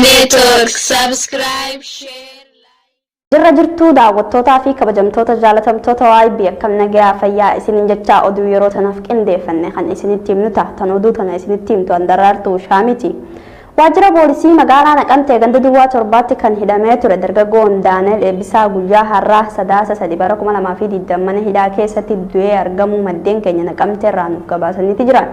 Network. Subscribe, share, like. Jirra jirtuu daawwattootaa fi kabajamtoota jaalatamtoota YB, akkam nagayaa fayyaa isiniin jechaa, oduu yeroo tanaaf qindeeffanne kan isinitti himnu ta'a. Tan oduu tana isinitti himtu Andarraartuu Shaamiti. Waajjira poolisii magaalaa Naqamtee ganda duwwaa 7tti kan hidhamee ture dargaggoon Daaneel Eebbisaa guyyaa har'aa Sadaasa 3 bara 2020 mana hidhaa keessatti du'ee argamuu maddeen keenya Naqamteerraa nuuf gabaasaniiti jiran.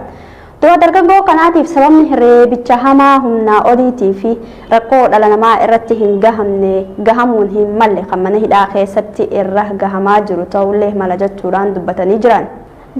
Du'a dargaggoo kanaatiif sababni reebicha hamaa humnaa oliitii fi rakkoo dhala namaa irratti hin gahamne gahamuun hin malle kan mana hidhaa keessatti irra gahamaa jiru ta'uullee mala jechuudhaan dubbatanii jiran.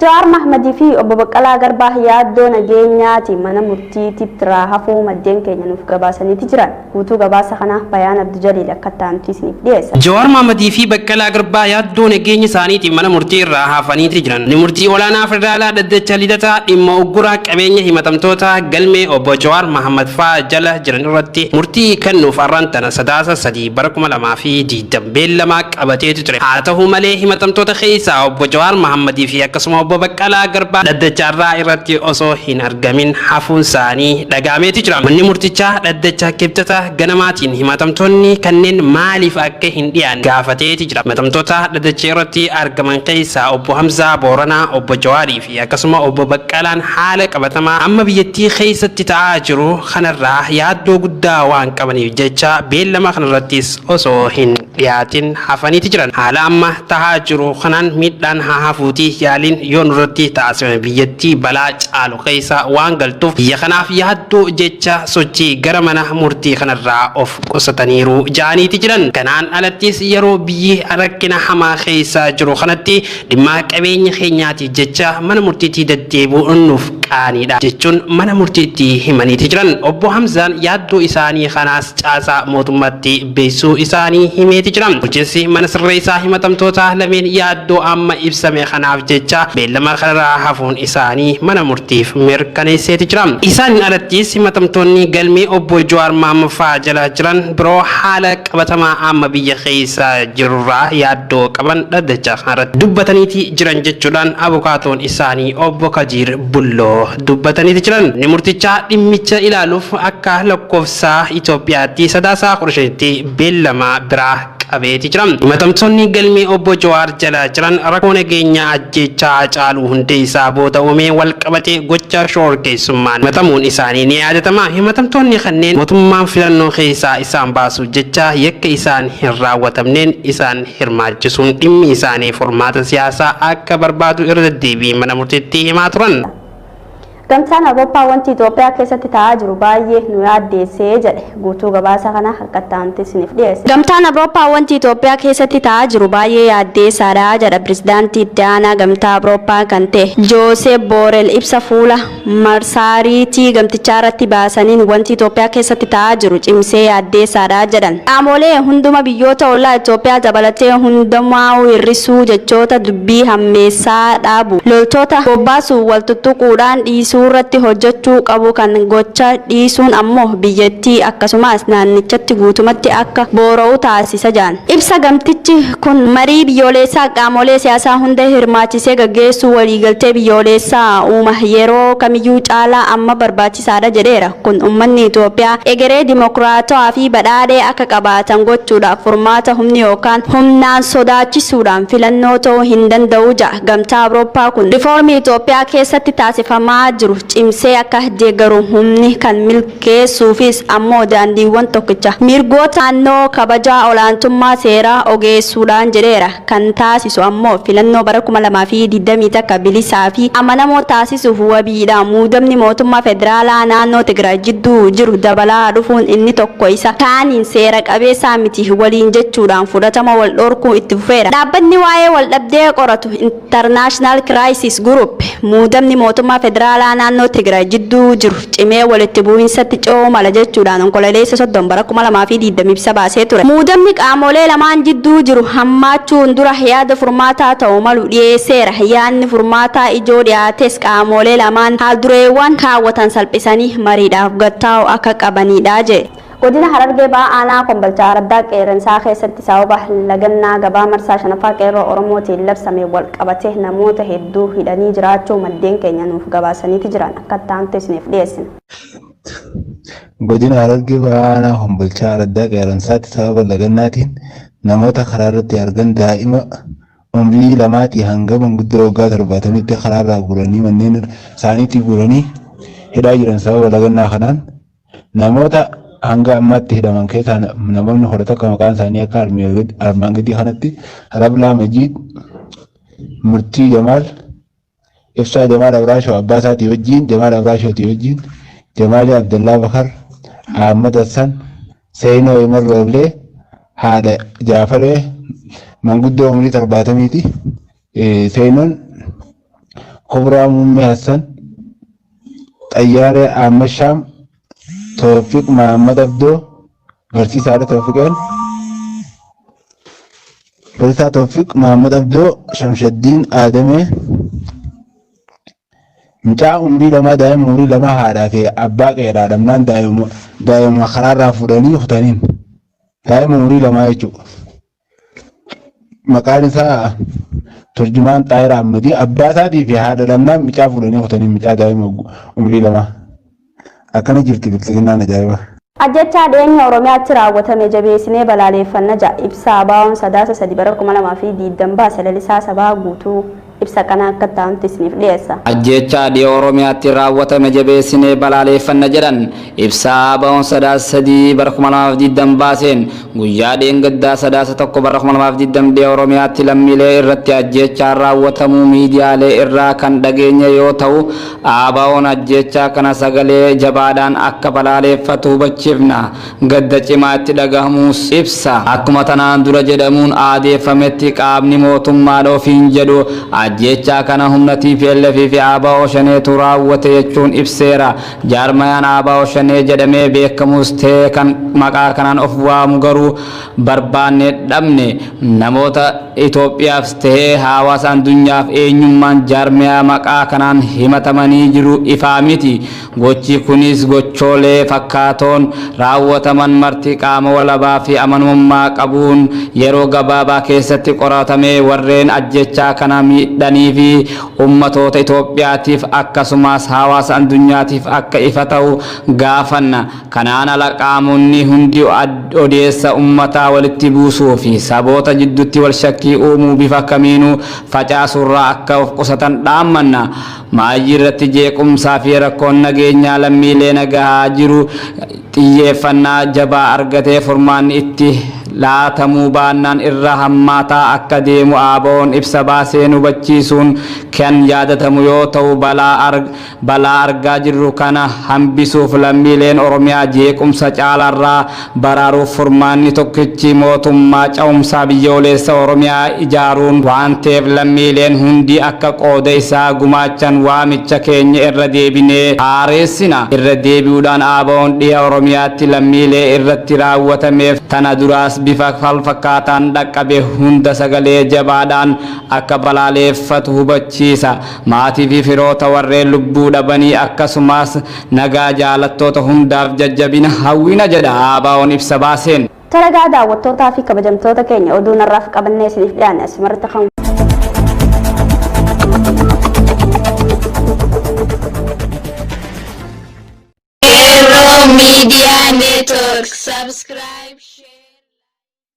Jawaar Mahmadii fi Obbo Baqqalaa Garbaa yaaddoo nageenyaatiin mana murtiititraa hafuu maddeen keenya nuuf gabaasaniiti jiran. Guutuu gabaasa kanaa Bayaan Abdujaliil akka itti aanutti isiniif dhiyeessa. Jawaar Mahmadii fi Baqqalaa Garbaa yaaddoo nageenya isaaniitiin mana murtii irraa hafaniiti jiran. Manni Murtii Olaanaa Federaalaa Dhaddacha Lidataa dhimma uggura qabeenya himatamtoota galmee Obbo Jawaar Mahaammad fa'aa jala jiran irratti murtii kennuuf arraan tana Sadaasa 3 bara 2020 beellama qabateetu ture. Haa tahu malee himatamtoota keessaa Obbo Jawaar Mahammadii fi akkasuma Obbo Baqqalaa Garbaa dhaddacha har'aa irratti osoo hin argamin hafuun isaanii dhaga'ameeti jira. Manni murtichaa dhaddacha Kibxata ganamaatiin himatamtoonni kanneen maaliif akka hin dhiyaanne gaafateeti jira. Himatamtoota dhaddacha irratti argaman keessaa Obbo Hamzaa Booranaa, Obbo Jawaarii fi akkasuma Obbo Baqqalaan haala qabatamaa amma biyyattii keessatti ta'aa jiru kanarraa yaaddoo guddaa waan qabaniif jecha beellama kanarrattis osoo hin dhiyaatin hafaniiti jiran. Haala amma tahaa jiru kanaan miidhaan haa hafuutii yaaliin yoo nurratti taasifame biyyattii balaa caalu keessa waan galtuuf biyya kanaaf yaaddoo jecha sochii gara mana murtii kanarraa of qusataniiru ja'aniiti jiran. Kanaan alattis yeroo biyyi rakkina hamaa keessa jiru kanatti dhimma qabeenya keenyaatiif jecha mana murtiitti deddeebi'uun nuuf qaaniidha jechuun mana murtiitti himaniiti jiran. Obbo Hamzaan yaaddoo isaanii kanaas caasaa mootummaatti beeksisuu isaanii himeeti jira. Bulchiinsi mana sirreessaa himatamtoota lameen yaaddoo amma ibsame kanaaf jecha beellama kanarraa hafuun isaanii mana murtiif mirkaneesseeti jira. Isaaniin alattis himatamtoonni galmee obbo Jawaar Mahaammad fa'aa jala jiran biroo haala qabatamaa amma biyya keessa jirurraa yaaddoo qaban dhaddacha kanarratti dubbataniiti jiran jechuudhaan abukaatoon isaanii obbo Kajiir Bulloo dubbataniiti jiran. Manni murtichaa dhimmicha ilaaluuf akka lakkoofsa Itoophiyaatti Sadaasaa 15tti beellama biraa qabeeti jira. Himatamtoonni galmee obbo Jawaar jala jiran rakkoo nageenyaa ajjeechaa Hacaaluu Hundeessaa booda uumeen walqabatee gocha shororkeessummaan himatamuun isaanii ni yaadatama. Himatamtoonni kanneen mootummaan filannoo keessaa isaan baasuuf jecha yakka isaan hin raawwatamneen isaan hirmaachisuun dhimmi isaanii furmaata siyaasaa akka barbaadu irra deddeebiin mana murtiitti himaa turan. Gamtaan Awurooppaa wanti Itoophiyaa keessatti ta'aa jiru baay'ee nu yaaddeesse jedhe. Guutuu gabaasa kanaa akka itti aanutti isiniif dhiyeessa. Gamtaan Awurooppaa wanti Itoophiyaa keessatti ta'aa jiru baay'ee yaaddeessaadha jedha Pirezidaantii Itti Aanaa Gamtaa Awurooppaa kan ta'e Jooseep Boorel ibsa fuula marsaariitii gamtichaa irratti baasaniin wanti Itoophiyaa keessatti ta'aa jiru cimsee yaaddeessaadha jedhan. Qaamolee hunduma biyyoota ollaa Itoophiyaa dabalatee hundumaa'uu hir'isuu, jechoota dubbii hammeessaa dhaabu, loltoota bobbaasuun wal tuttuquudhaan dhiisuurratti hojjechuu qabu kan gocha dhiisuun ammoo biyyattii akkasumaas naannichatti guutumatti akka boora'u taasisa jedhan. Ibsa gamtichi kun marii biyyooleessaa qaamolee siyaasaa hunda hirmaachisee gaggeessuu waliigaltee biyyooleessaa uuma yeroo kamiyyuu caalaa amma barbaachisaadha jedheera. Kun ummanni Itoophiyaa egeree dimokiraatawaa fi badhaadhee akka qabaatan gochuudhaaf furmaata humni yookaan humnaan sodaachisuudhaan filannoo ta'uu hin danda'u ja'a. Gamtaa Awurooppaa kun rifoormii Itoophiyaa keessatti taasifamaa jiru cimsee akka deeggaru humni kan milkeessuufis ammoo daandiiwwan tokkicha mirgoota naannoo kabajaa olaantummaa seeraa ogeessuudhaan jedheera. Kan taasisu ammoo filannoo bara 2021 bilisaa fi amanamoo taasisuuf wabiidha. Muudamni mootummaa federaalaa naannoo Tigraay jidduu jiru dabalaa dhufuun inni tokko isa kaaniin seera qabeessaa miti waliin jechuudhaan fudhatama wal dhorkuu itti fufeera. Dhaabbatni waa'ee waldhabdee qoratu International Crisis Group muudamni mootummaa federaalaa naannoo Tigraay jidduu jiru cimee walitti bu'iinsatti ce'uu mala jechuudhaan Onkololeessa 30 bara 2020 ibsa baasee ture. Muudamni qaamolee lamaan jidduu jiru hammaachuun dura yaada furmaataa ta'u malu dhiyeesseera. Yaadni furmaataa ijoo dhiyaates qaamolee lamaan haaldureewwan kaawwatan salphisanii mariidhaaf gad taa'u akka qabaniidha jedhe. Godina Harargee Bahaa Aanaa Kombolchaa Araddaa Qeerransaa keessatti sababa lagannaa gabaa marsaa 5ffaa Qeerroo Oromootiin labsameen wal qabatee namoota hedduu hidhanii jiraachuu maddeen keenya nuuf gabaasaniiti jiran. Akka itti aanutti isiniif dhiyeessina. Godina Harargee Bahaa Aanaa Kombolchaa Araddaa Qeerransaatti sababa lagannaatiin namoota karaa irratti argan daa'ima umrii lamaatii hanga manguddoo waggaa 70tti karaarraa guuranii manneen isaaniitti guuranii hidhaa jiran. Sababa lagannaa kanaan namoota hanga ammaatti hidhaman keessaa namoonni 11 maqaan isaanii akka armaan gadii kanatti: Rablaa Majiid, Murtii Jamaal, Ibsaa Jamaal Abraashoo abbaa isaatii wajjin, Jamaal Abraashootii wajjin, Jamaalee Abdallaa Bakar, Ahmad Hassan, Seenoo Imar Rooblee, haadha Jaafaree manguddoo umurii 70ti. Seenoon Kubraa Muummee Hassan, Xayyaaree Ahmad Shaam, Toofiq Mahammad Abdoo, barsiisaadha Toofiqeen. Barisaa Toofiq Mahammad Abdoo, Shamshaddiin Aadamee, mucaa umrii lamaa, daa'ima umrii lamaa haadhaa fi abbaa qeedhaa dhabnaan daa'ima karaarraa fuudhanii kutaniin, daa'ima umrii lamaa jechuudha. Maqaan isaa Turjumaan Xaahir Ahmadii, abbaa isaatii fi haadha dhabnaan mucaa fuudhanii kutaniin, mucaa daa'ima umrii lamaa. Akkana jirti bilxiginnaan, ajaa'iba. Ajjechaa dhiyeenya Oromiyaatti raawwatame jabeessinee balaaleeffanna ja'a ibsa ABO'n Sadaasa 3 bara 2020 baase. Lalisaa Sabaa guutuu ibsa kana akka ta'antu isiniif dhiyeessa. Ajjechaa dhiyoo Oromiyaatti raawwatame jabeessinee balaaleeffanna jedhan ibsa ABO'n Sadaasa 3 bara 2020 baaseen. Guyyaa dheengaddaa Sadaasa 1 bara 2020 dhiya Oromiyaatti lammiilee irratti ajjechaan raawwatamuu miidiyaalee irraa kan dhageenye yoo ta'u, ABO'n ajjechaa kana sagalee jabaadhaan akka balaaleeffatu hubachiifna. Gadda cimaa itti dhagahamuus ibsa. Akkuma tanaan dura jedhamuun aadeeffametti qaamni mootummaadha ofiin jedhu ajjechaa kana humna TPLF fi ABO Shaneetu raawwate jechuun ibseera. Jaarmayaan ABO Shanee jedhamee beekamus ta'e kan maqaa kanaan of waamu garuu barbaanne dhabne. Namoota Itoophiyaafis ta'ee hawaasa addunyaaf eenyummaan jaarmayaa maqaa kanaan himatamanii jiru ifaa miti. Gochi kunis gochoolee fakkaatoon raawwataman marti qaama walabaa fi amanamummaa qabuun yeroo gabaabaa keessatti qoratamee warreen ajjechaa kana miidhanii fi ummatoota Itoophiyaatiif akkasumas hawaasa addunyaatiif akka ifa ta'u gaafanna. Kanaan ala qaamonni hundi odeessa ummataa walitti buusuu fi saboota jidduutti wal shakkii uumuu bifa kamiinuu facaasurraa akka of qusatan dhaammanna. Maayii irratti jeequmsaa fi rakkoon nageenyaa lammiilee nagahaa jiru xiyyeeffannaa jabaa argatee furmaanni itti laatamuu baannaan irra hammaataa akka deemu ABO'n ibsa baaseen hubachiisuun kan yaadatamu yoo ta'u, balaa argaa jirru kana hambisuuf, lammiileen Oromiyaa jeequmsa caalaarraa baraaruuf furmaanni tokkichi mootummaa ce'umsaa biyyoolessa Oromiyaa ijaaruun waan ta'eef, lammiileen hundi akka qooda isaa gumaachan waamicha keenya irra deebinee haareessina. Irra deebi'uudhaan ABO'n dhiha Oromiyaatti lammiilee irratti raawwatameef tana duraas bifa falfakkaataan dhaqqabe hunda sagalee jabaadhaan akka balaaleeffatu hubachiisa. Maatii fi firoota warreen lubbuu dhabanii akkasumas nagaa jaalattoota hundaaf jajjabina hawwina jedha ABO'n ibsa baaseen. Taragaa daawwattootaa fi kabajamtoota keenya, oduu narraaf qabannee isiniif dhiyaanne asumarratti kan Qeerroo Media Network. Subscribe.